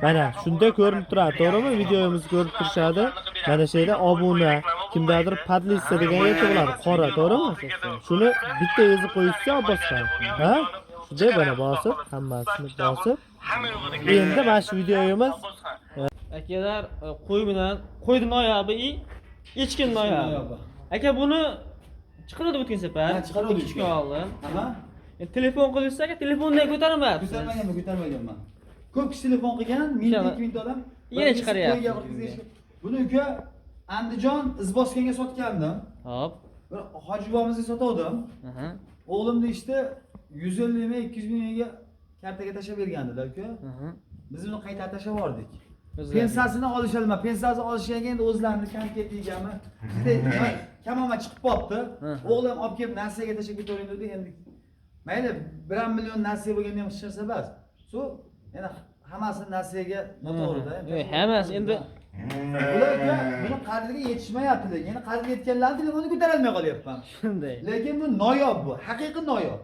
Mana shunda ko'rinib turadi, to'g'rimi? Videomiz ko'rib turishadi. Mana shu yerda obuna, kimdadir поделиться degan yer tug'iladi, qora, to'g'rimi? Shuni bitta yozib qo'yishsa Abbosxon. Ha? Shunday mana bosib, hammasini bosib. Endi mana shu videomiz Akalar, qo'y bilan qo'yni noyabi и echkini noyabi. Aka, buni chiqardi o'tgan safar. Ha, chiqaruvdik. 2 kun oldin. Aha. Telefon qilishsa, aka, telefonni ham ko'tarmayapsiz. Ko'tarmaganman, ko'tarmaganman. Ko'p kishi telefon qilgan, mingta, 2000 ta odam. Yana chiqaryapti. Qo'yga bir qizga Buni, uka, Andijon Izbosganga sotgandim. Hop. Bir hoji bobomizga sotuvdim. O'g'lim deyishdi, 150 ming, 200 mingga kartaga tashlab bergandilar, uka. Biz uni qayta tashlab yubordik. Pensiyasini olishadi, pensiyasini olishgan endi o'zlarini konfet yeganmi? Bizda nima kamoma chiqib qolibdi. O'g'lim olib kelib nasiyaga tashlab ketavering dedi. Endi mayli, 1 million nasiya bo'lganda ham hech narsa emas. Shu endi hammasini nasiyaga noto'g'rida. Hammasi endi Bular, uka, buni qadriga yetishmayapti, lekin endi qadriga yetganlarni telefonni ko'tarolmay qolyapman. Shunday. Lekin bu noyob, bu haqiqiy noyob.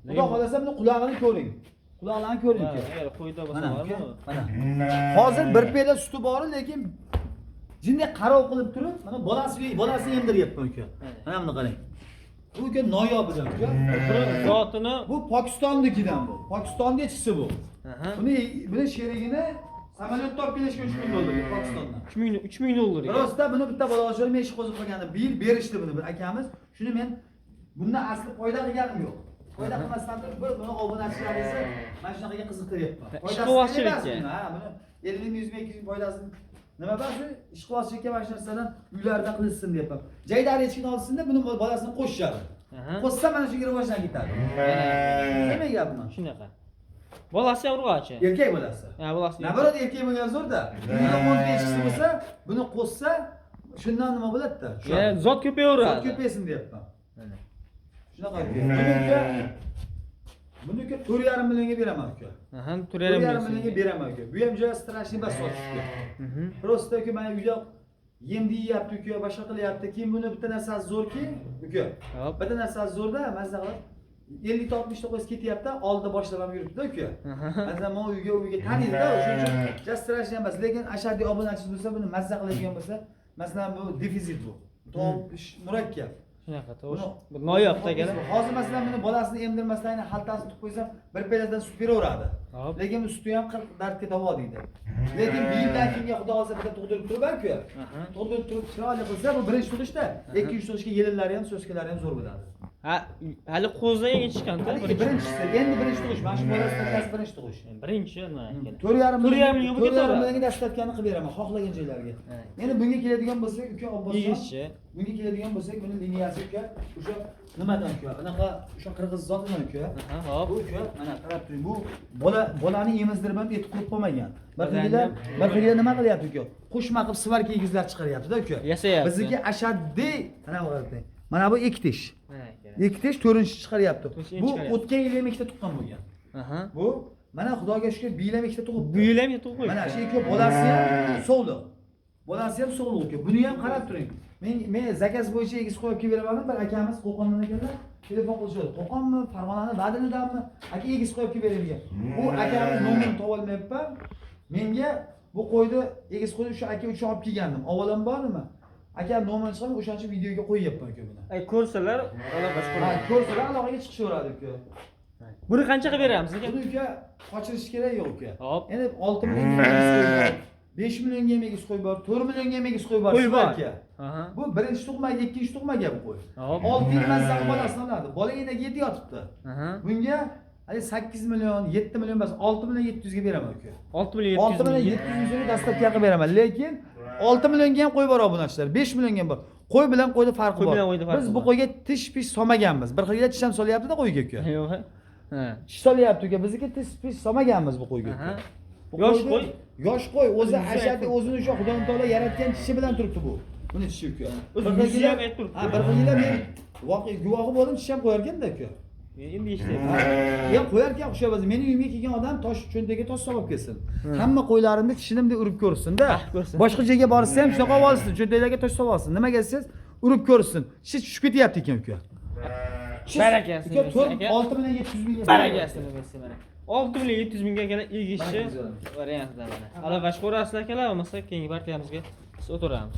Xudo xohlasa, buni qulog'ini ko'ring. Quloqlarini ko'ring, uka. Agar qo'yda bo'lsa Mana, bormi? Uka, mana. Hozir bir piyola suti bor, lekin jinday qarov qilib turib, mana bolasini emdiryapman, uka. Mana buni qarang. Bu, uka, noyob ekan, uka. Buni zotini Bu Pokistonnikidan bu. Pokistonda echkisi bu. Buni sherigini samolyotda olib kelishga 3000 dollarga Pokistondan. 3000, 3000 dollar. Rostda buni bitta bola ochib, men ish qo'zib qolgandim. Bir yil berishdi buni bir akamiz. Shuni men bundan asli foyda qilganim yo'q. Foyda qilmasdan turib, bir buni obunachilaringizni mana shunaqaga qiziqtiryapman. Ishqibozchilikka. Emas buni, ha, buni 50 ming, 100 ming, 200 ming foydasini nima bor shu ishqibozchilikka mana shu narsadan uylarida qilishsin deyapman. Jaydari echkini olsinda, buni bolasini qo'shishadi. Qo'shsa, mana shunga rivojlanib ketadi. Nima gapman? Shunaqa. Bolasi ham urg'ochi. Erkak bolasi. Ha, bolasi. Наоборот, erkak bo'lgan zo'rda. Buni 10 ta echkisi bo'lsa, buni qo'shsa, shundan nima bo'ladida? Ya, zot ko'payaveradi. Zot ko'paysin deyapman. Mana. Shunaqa, uka. Buni, uka, 4,5 millionga beraman, uka. To'rt To'rt yarim yarim millionga million. Beraman, uka. Bu ham juda страшный emas sotishga. Просто, uka, mana uyda yem deyapti, uka, boshqa qilyapti. Keyin buni bitta narsasi zo'rki, uka. Hop. Bitta narsasi zo'rda, mazza qilib 50 ta, 60 ta qo'ysa ketyapti, oldida boshlab ham yuribdi, uka. Masalan, men uyga taniydi-da, o'shuning uchun juda страшный emas, lekin ashaddiy obunachi bo'lsa, buni mazza qiladigan bo'lsa, masalan, bu defitsit bu. Tovuq ish murakkab. Shunaqa tovush. Buni- Bir noyobda, akalar. Hozir, masalan, buni bolasini emdirmasdan xaltasini tiqib qo'ysam, bir piyodadan sut beraveradi. Hop. Lekin bu suti ham 40 dardga davo deydi. Lekin bir yildan keyinga, xudo xohlasa, bitta tug'dirib turib aka. Tug'dirib turib chiroyli qilsa, bu birinchi tug'ishda, ikkinchi tug'ishga yelinlari ham, so'skalari ham zo'r bo'ladi. Ha, hali qo'zidan yangi chiqqan-da. Hali birinchisi, endi birinchi tug'ish, mana shu bolasi tashlasi birinchi tug'ish. Birinchi nima akalar? 4,5 4,5 millionga 4,5 ketaveradi. Millionga доставка ni qilib beraman xohlagan joylarga. Ha. Endi bunga keladigan bo'lsak, uka Abbosjon, Yeyishchi. bunga keladigan bo'lsak, buni liniyasi, uka, o'sha nimadan, uka? Anaqa o'sha qirg'iz zotidan, uka. Aha, hop. Bu, uka, mana qarab turing, bu bola bolani emizdirib ham eti qurib qolmagan. Bir xillar nima qilyapti, uka? Qo'shma qilib сварка egizlar chiqaryapti-da, uka. Yasayapti. Bizniki ashaddiy, mana bu qarang. Mana bu ikki tish. Mana, akalar. Ikki tish, to'rtinchi chiqaryapti. To'rtinchi Bu chiqaryapti. o'tgan yil ham ikkita tuqqan bo'lgan. Bu mana, Xudoga shukur, bu yil ham ikkita tug'ibdi. Bu yil ham tug'ib qo'yibdi. Mana shu ikki bolasi ham sog'liq. Bolasi ham sog'liq, uka. Buni ham qarab turing. Men заказ bo'yicha egiz qo'yib kelib beraman. Bir akamiz Qo'qondan ekanlar. Telefon qilishadi. Qo'qonmi, Farg'onani Badilidanmi? Aka, egiz qo'yib kelib bering degan. U akamiz nomerini topolmayapman. Menga bu qo'yni, egiz qo'yni o'sha aka uchun olib kelgandim. Avvalambor nima? Aka nomerini chiqarib, o'shaning uchun videoga qo'yyapman, uka, buni. Ay, ko'rsalar aloqa Ha, chiqaradi. ko'rsalar aloqaga chiqishaveradi, uka. Buni qancha qilib beramiz, aka? Buni, uka, qochirish kerak yo'q, uka. Hop. Endi 6 millionga egiz qo'y bor, 5 millionga ham egiz qo'y bor, 4 millionga ham egiz qo'y bor. Qo'y bor. Aka. Bu birinchi tug'maga, ikkinchi tug'maga bu qo'y. Hop. 6 yil mazza qilib bolasini oladi. Bola endi 7 yotibdi. Bunga hali 8 million, 7 million emas, 6 million 700 ga beraman, uka. 6 million 6 700 million ming. 700 ming so'mga доставка qilib beraman. Lekin 6 millionga ham qo'y bor, obunachilar, 5 millionga ham bor. Qo'y bilan qo'yda farqi Qo'y bor. bilan qo'yda farqi Biz bu bor. qo'yga tish pish solmaganmiz. Bir xilda tish ham solyapti-da qo'yga, uka. Yo'q. Ha. Tish solyapti, uka. Bizniki tish pish solmaganmiz bu qo'yga, uka. Bu Yosh qo'yni- qo'y. Yosh qo'y o'zi Yuzi ashaddiy aytib- o'zini o'sha Xudo taolo yaratgan tishi bilan turibdi bu. Buni tishi, uka. O'zi Bir yuzi ham aytib turibdi. Ha, bir xillar men voqea guvohi bo'ldim, tish ham qo'yarkanda, uka. Endi eshityapman. Ya, qo'yarkan o'xshayapti. Meni uyimga kelgan odam tosh cho'ntagiga tosh solib kelsin. Hamma qo'ylarimni tishini bunday urib ko'rsin-da. Ko'rsin. Boshqa joyga borsa ham shunaqa olib olsin, cho'ntaklarga tosh solib olsin. Nimaga desangiz, urib ko'rsin. Tishi tushib ketyapti ekan, uka. Barakasini Uka, bersin, 4 aka. 6 million 700 ming. Barakasini bersin, mana. 6 million 700 mingga akalar egishchi Bank variantida mana. Alavash ko'rasizlar akalar, bo'lmasa keyingi partiyamizga biz o'tiramiz.